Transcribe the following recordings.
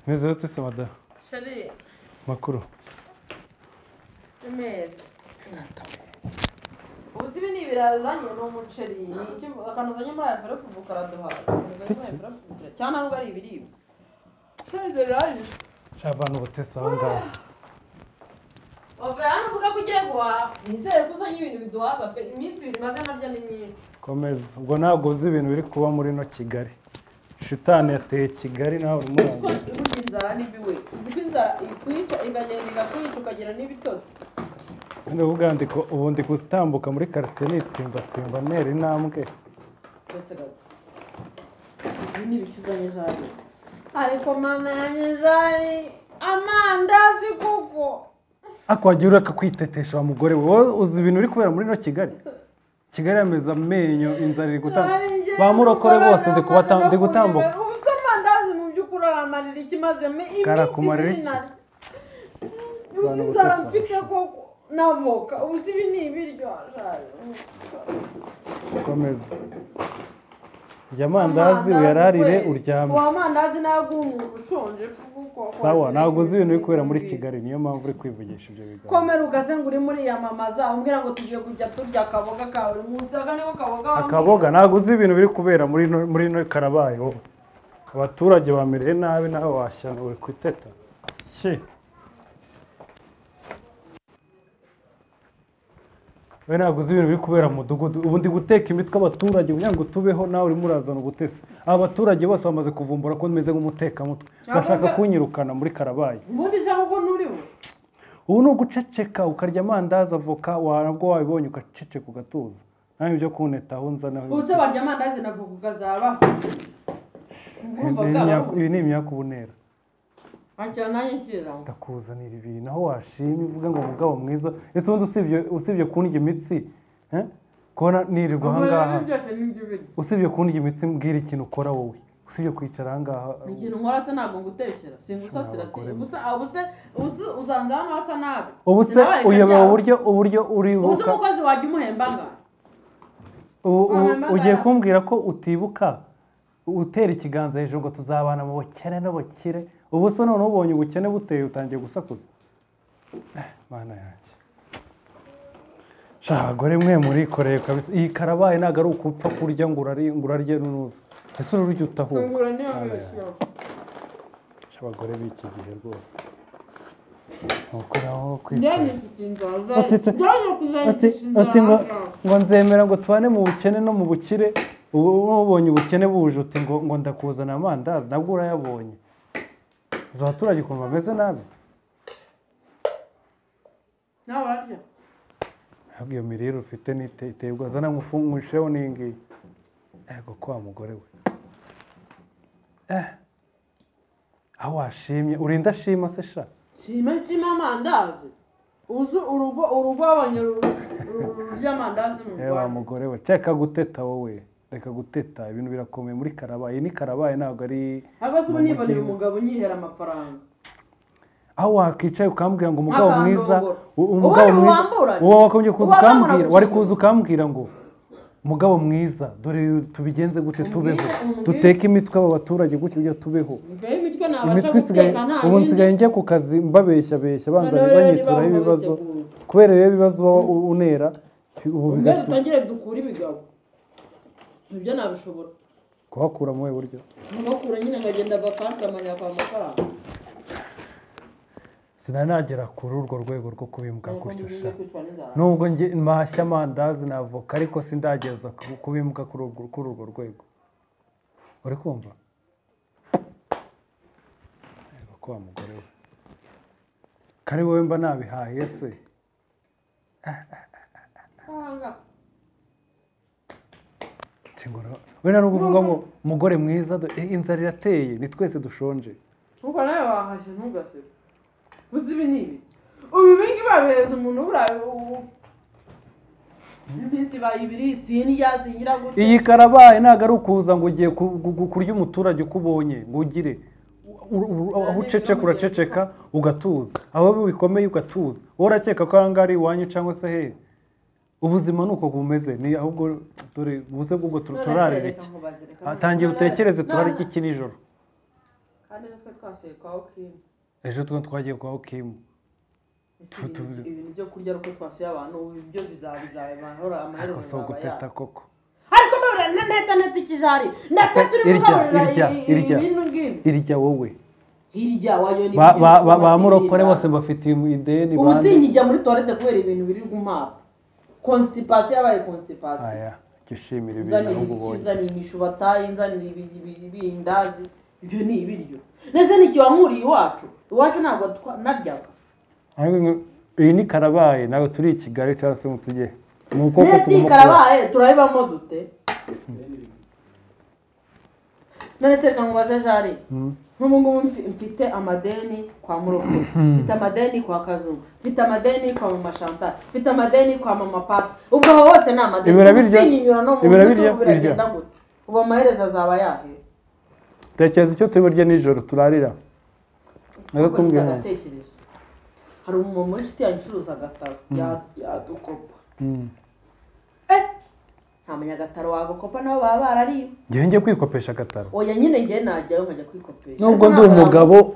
Meze ute se madamu? Shari. Makuru. Meze. Uzi ibi ni ibirayi uzanye ni umuceri ni iki akantu uzanye muri envelope ubu karaduhaza. Cyangwa ntabwo ari ibiribwa. Shari zirahagije. Abantu butese aho ngaho. Wavuye hano uvuga ko ugiye guhaha. Nizere ko uzanye ibintu biduhaza pe, iminsi ibiri maze narya ni myinshi. Komeza. Ubwo ntabwo uzi ibintu biri kuba muri no Kigali. Shitani yateye Kigali nawe urimo. Burya inzara ni mbi we. Uzi ko inzara ikwica ikagenda ikakwica ukagira n'ibitotsi. Ndavuga ndi ko ubu ndi gutambuka muri quartier nitsimbatsimba ntera intambwe. Ndetse gato. Ibi ni ibiki uzanye Jari? Ariko mana yanjye Jari, amandazi koko. Ako wagiye ureka kwitetesha wa mugore we, uzi ibintu uri kubera muri no Kigali? Kigali yameze amenyo, inzara iri gutanga. Ba murokore bose ndi gutambuka. Ubu amandazi mu by'ukuri aramarira iki maze iminsi ibiri narya. Ubu inzara mfite koko navoka, ubu si ibi ni ibiryo Jari. Komeza. Urya amandazi uyararire uryame. Uwo amandazi ntabwo umuntu ushonje kuko. Sawa, ntabwo uzi ibintu biri kubera muri Kigali, niyo mpamvu uri kwivugisha ibyo bigambo. Komera ugaze ngo uri muri yamamaza umbwira ngo tugiye kujya turya akaboga ka buri munsi, aka niko kaboga. Akaboga ntabwo uzi ibintu biri kubera muri no Karabaye wowe. Abaturage bamereye nabi nawe washyana uri kwiteta. Shi. We ntabwo uzi ibintu biri kubera mu mudugudu. Ubu ndi guteka imitwe abaturage kugira ngo tubeho, nawe urimo urazana ubutesi. Aba baturage bose bamaze kuvumbura ko meze nk'umutekamutwe. Bashaka kunyirukana muri Karabaye. Ubundi se kuko nuriwe? Ubu ni uguceceka ukarya amandazi avoka, nabwo wabibonye ugaceceka ugatuza. Nawe ibyo kunetaho nzana. Ubu se warya amandazi na avoka ukazaba? Ibi ni imyaka ubunera. Ndakuzanira ibintu aho washimye uvuga ngo mugabo mwiza. Ese ubundi usibye kundya imitsi, kubona nirirwa aha ngaha, usibye kundya imitsi mbwira ikintu ukora wowe, usibye kwicara aha ngaha. Ikintu nkora se ntabwo ngutekera, singusasira, ubu uzanza hano hasa nabi. Ubu se uyobewe uburyo uribuka. Ubu se umukozi wajya umuhemba angahe? Ugiye kumbwira ko utibuka utera ikiganza hejuru ngo tuzabana mu bukene n'ubukire. Ubu se none ubonye ubukene buteye utangiye gusakuza. Mana yanjye. Sha abagore mwe murikoreye kabisa. Iyi Karabaye ntabwo ari ukupfa kurya ngo urarye nunuza. Ese ururya utahuka. Sha abagore b'iki gihe rwose. Nukoraho kwitwa. Ati ngo nzemera ngo tubane mu bukene no mu bukire. Ubu ubonye ubukene buje uti ngo ndakuzana amandazi, nabwo urayabonye. Izo abaturage ukuntu bameze nabi. Nawe urarya? Ntabwo iyo mirire ufite iteye zana nkusheho n'iyi ngiyi. Ego ko wa mugore we. Aho washimye urinda shima se sha? Shima nshima amandazi. Uzi urugo wabonye rurya amandazi mu Rwanda. Wa mugore we, teka guteta wowe. Reka guteta, ibintu birakomeye muri Karabaye. Ni Karabaye ntabwo ari. Ahubwo se ubu niboneye umugabo unyihera amafaranga. Aho wakicaye ukambwira ngo umugabo mwiza, umugabo mwiza, uwo wakomeje kuza ukambwira, wari kuza ukambwira ngo umugabo mwiza, dore tubigenze gute tubeho, duteke imitwe aba baturage gutyo kugira tubeho. Imitwe nta. Ubu nsigaye njya ku kazi mbabeshya beshya banza banyituraho ibibazo, kubera iyo ibibazo unera ubu bigatangire dukura ibigabo. Ibyo nabishobora. Kuhakura mu buryo? Kuhakura nyine nkagenda bakankamanya kwa mafaranga. Sinanagera kuri urwo rwego rwo kubimbwa gutyo sha. Nubwo nge mpashya amandazi na avoka ariko sindageza kubimbwa kuri urwo rwego. Uri kumva? Ego ko wa mugore we. Kari wowe mba nabihahiye se? We nubwo uvuga ngo umugore mwiza, inzara irateye, ni twese dushonje. Kuko nawe wahashye ntugasebe. Uzi ibi ni ibi. Ubu ibi ngibi babihereza umuntu buriya iminsi ibaye ibiri sindya singira gute. Iyi karabaye ntabwo ari ukuza ngo ugiye kurya umuturage uko ubonye ngo ugire aho uceceka uraceceka ugatuza, aho bikomeye ugatuza. Wowe urakeka ko aha ngaha ari iwanyu cyangwa se hehe? Ubuzima ni uko bumeze, ni ahubwo dore ubuze bw'ubwo turarira iki? Tangira utekereze turarira iki nijoro? Kandi natwe twasuye kwa Okimu. Ejo twe twagiye kwa Okimu. Ibintu byo kurya ariko twasuye abantu ibyo bizabahora amaherezo azaba guteta koko. Ariko mbabura nteta nteta ikijari ndetse turi kugaburira ibintu ngibi. Irya wowe. Hirya wayo ni ba murokore bose bafitiye ideni bande. Ubu sinkijya muri toilette kubera ibintu biri gumpapa. Constipation yabaye constipation. Aya, gishimira ibintu ahubwo ubonye. Nzani imishubatayi, nzani ibindazi, ibyo ni ibiryo. Nese niki wankuriye iwacu? Iwacu ntabwo naryaga. Iyi ni karabaye, ntabwo turi i Kigali cyangwa se ngo tujye. Nuko koko iyi karabaye turayibamo dute? None se reka nkubaze Jari. Nk'ubu ngubu mfite amadeni kwa Murokore, mfite amadeni kwa Kazungu, mfite amadeni kwa Mama Chantal, mfite amadeni kwa Mama Pata. Ubwo aho hose ni amadeni. Sinyinyura no mu nzu biragenda gute? Ubu amaherezo azaba yahe? Tekereza icyo turi burye nijoro turarira. Agatekerezo. Hari umumama w'inshuti yanjye ucuruza agataro yadukopa. Nta munyagataro wagukopa nabo baba barariwe. Njyewe njye kwikopesha agataro. Oya nyine njye najyayo nkajya kwikopesha. Nubwo ndi umugabo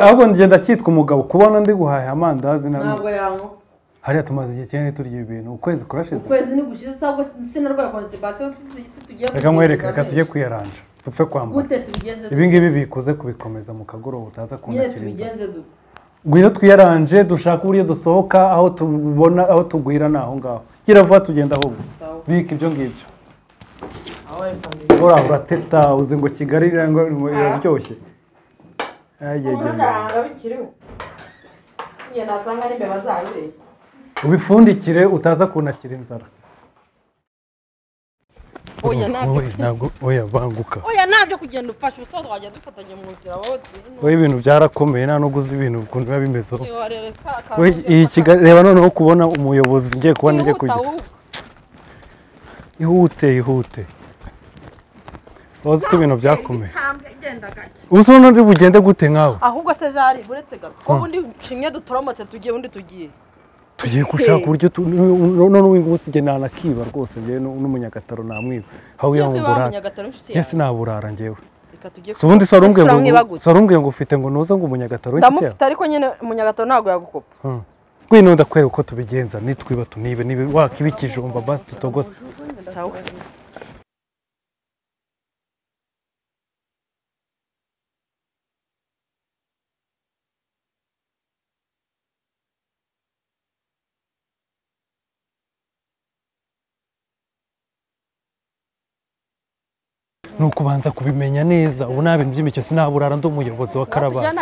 ahubwo ngenda cyitwa umugabo kubona ndi guhaha amandazi ntabwo yanko. Hariya tumaze igihe kinini turya ibintu ukwezi kurashize. Ukwezi ni gushize ahubwo sinarwaye constipation tugiye. Reka nkwereke reka tujye kwiyaranja dupfe kwambara. Gute tubigenze? Ibi ngibi bikuze kubikomeza mu kagoroba utaza kunakira inzara. Tubigenze dute? Ngwino twiyaranje dushaka uburyo dusohoka aho tubona aho tugwira naho ngaho. Gira vuba tugenda ahubwo. Bika ibyo ngibyo. Ora urateta uzi ngo Kigali iraryoshye. Ubifundikire utaza kunakira inzara. Oya ntabwo oya banguka. Oya ntabyo kugenda ufashe ubusozo wajya dufatanya mu nzira wowe. Oya ibintu byarakomeye nta nubwo uzi ibintu ukuntu biba bimeze. Oya iyi Kigali reba noneho kubona umuyobozi ngiye kubona ngiye kujya. Ihute ihute. Wazi ko ibintu byakomeye. Ubu none bugende gute nkawe? Ahubwo se Jari buretse gato. Ko ubundi nshimye dutoromotse tugiye ubundi tugiye. Tugiye gushaka uburyo none ubu ngubu sijye nanakiba rwose njyewe n'umunyagataro namwiba. Aho yamburara. Njye sinaburara njyewe. Ubundi se warumbwiye ngo ufite ngo nuza ngo umunyagataro w'inshuti yawe. Ndamufite ariko nyine umunyagataro ntabwo yagukopa. Ngwino ndakwereka uko tubigenza nitwiba tunibe niba wakiba ikijumba basi tutogose. Sawa. Nukubanza kubimenya neza ubu nta bintu by'imikino sinaburara ndi umuyobozi wa Karabaye.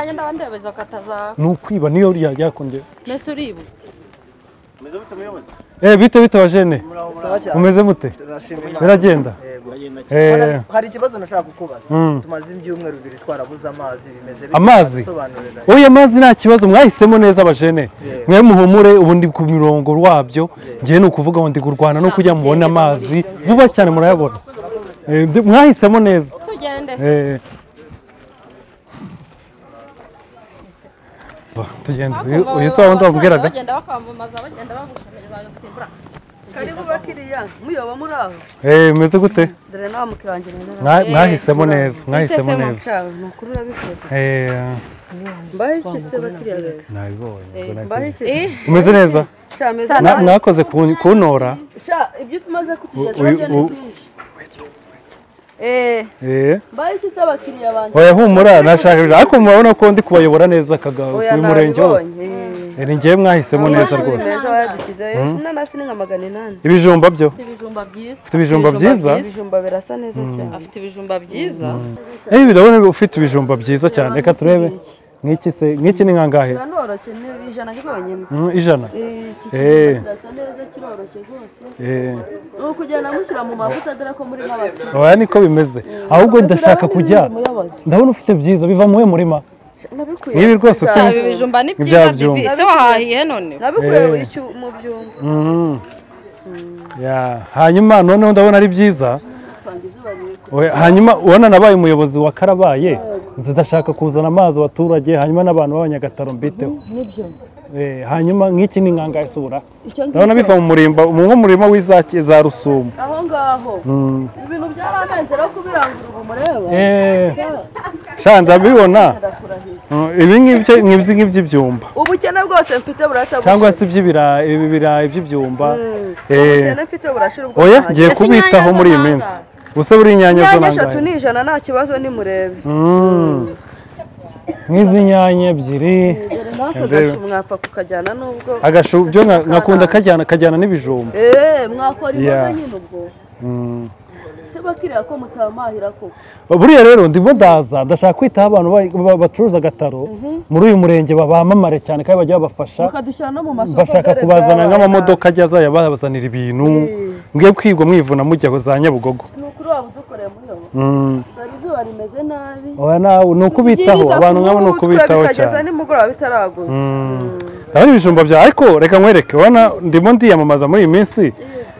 Nukwiba niyo ryakonje. Mese uribuze. Meze mute muyobozi? Bite bite bajene? Umeze mute? Biragenda? Hari ikibazo nashaka kukubaza. Tumaze ibyumweru bibiri twarabuze amazi bimeze bite? Amazi? Oya amazi nta kibazo mwahisemo neza abajene. Mwe muhumure ubundi ku mirongo rwabyo. Ngiye nukuvuga ngo ndi gurwana no kujya mubona amazi vuba cyane murayabona. Mwahisemo neza. Tugende. Tugende. Uyu se wundi wabwiraga? Bagenda bakwamamaza bagenda bagushemereza ayo simbura. Karibu bakiriya muyoba muri aho. Meze gute? Dore nawe mukirangira neza. Mwahisemo neza, mwahisemo neza. Nukuri urabikoze. Mbaye iki se bakiriya beza? Nabibonye. Umeze neza? Mwakoze kuntora. Sha ibyo tumaze kutugezaho byo ni byinshi. Mbaye iki se abakiriya banjye? Oya humura nashaka ariko murabona ko ndi kubayobora neza uyu murenge wose. Ni ngiye mwahisemo neza rwose. Neza wayadukizeyo. Inanasi ni nka 800. Ibijumba byo? Ibijumba byiza. Ufite ibijumba byiza? Ibijumba birasa neza cyane. Afite ibijumba byiza. Ndabona ufite ibijumba byiza cyane. Reka turebe. Nk'iki se nk'iki ni nkangahe? Kiranoroshye ni 100 cyonyine. 100. Kirasa neza kiroroshye rwose. Ni ukugenda mushyira mu mavuta dore ko muri n'abakiriya. Oya niko bimeze. Ahubwo ndashaka kujya. Ndabona ufite byiza biva muwe murima. Nabikuye. Nibi rwose si ibijumba ni byiza divi. Se wahahiye none? Nabikuye icyo mu byumba. Ya, hanyuma noneho ndabona ari byiza. Hanyuma ubona nabaye umuyobozi wa Karabaye nzidashaka kuzana amazi abaturage hanyuma n'abantu b'abanyagataro mbiteho. Nibyo. Hanyuma nk'iki ni nkangahe sura? Ndabona biva mu murimba, mu murima w'izaki za Rusumo. Aho ngaho. Ibintu byaramenze rero kubirangura ubu mureba. Sha ndabibona. Ibi ngibyo ngibyo ng'ibyumba. Ubukene bwose mfite burata. Cyangwa se iby'ibirayi, ibi birayi by'ibyumba. Ubukene mfite burashira ubwo. Oya, ngiye kubitaho muri iyi minsi. Gusa buri inyanya zo nangahe? Inyanya 3 ni 100 nta kibazo ni murebe. Nk'izi nyanya ebyiri. Agashu mwapfa kukajyana nubwo. Agashu byo nakunda kajyana n'ibijumba. Mwakora imboga nyine ubwo. Se bakiriya ko mutamahira koko. Buriya rero ndimo ndaza ndashaka kwitaho abantu bacuruza agataro muri uyu murenge babamamare cyane kandi bajya babafasha. Bakadushyira no mu masoko. Bashaka kubazana nk'amamodoka ajya azajya babazanira ibintu. Ngiye kwigwa mwivuna mujya za Nyabugogo. Nukuri waba udukoreye muri yo. Dore izuba rimeze nabi. Oya nawe nukubitaho abantu nkabo nukubitaho cyane. Bikageza nimugoroba bitaragura. Ndabona ibijumba bya ariko reka nkwereke ubona ndimo ndiyamamaza muri iyi minsi.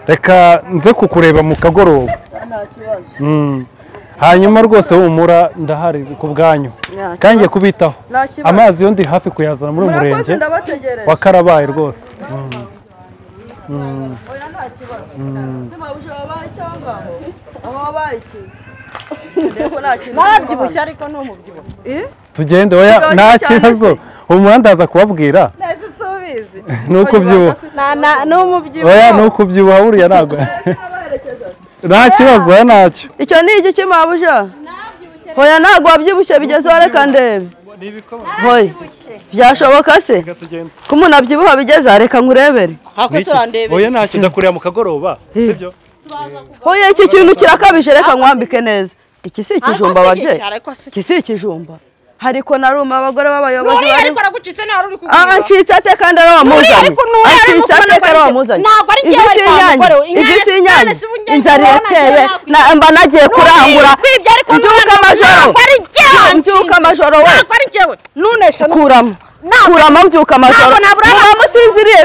Reka nze kukureba mu kagoroba. Nta kibazo. Hanyuma rwose humura ndahari ku bwanyu. Kandi ngiye kubitaho. Amazi yo ndi hafi kuyazana muri uyu murenge wa Karabaye rwose. Oya nta kibazo. Se mabuje wabaye cyangwa aho wabaye iki? Ndeko nta kintu. Narabyibushye ariko ni umubyibuho. Tugende oya nta kibazo. Umuhanda aza kubabwira. Nese subizi. Nuko byibuha. Na ni umubyibuho. Oya nuko byibuha buriya ntago. Nta kibazo oya ntacyo. Icyo ni igiki mabuja? Oya ntago wabyibushye bigeze reka ndebe. Hoya byashoboka se? Ko umuntu abyibuha bigeze reka nkurebere. Oya ntacyo ndakureba mu kagoroba sibyo? Hoya iki kintu kirakabije reka nkwambike neza. Iki si ikijumba barye. Iki si ikijumba. Hariko naruma abagore b'abayobozi bari. Ariko aragucitse nta ruri kugura. Ancitse ate kandi ari wamuzanye. Ancitse ate kandi ari wamuzanye. Ntabwo ari ngiye bari kwa mugore. Izi si inyanya. Inzara irateye. Mba nagiye kurangura. Mbyuka amajoro. Mbyuka amajoro we. Ntabwo ari njyewe. Nunesha kuramo. Kuramo mbyuka amajoro. Muba musinziriye.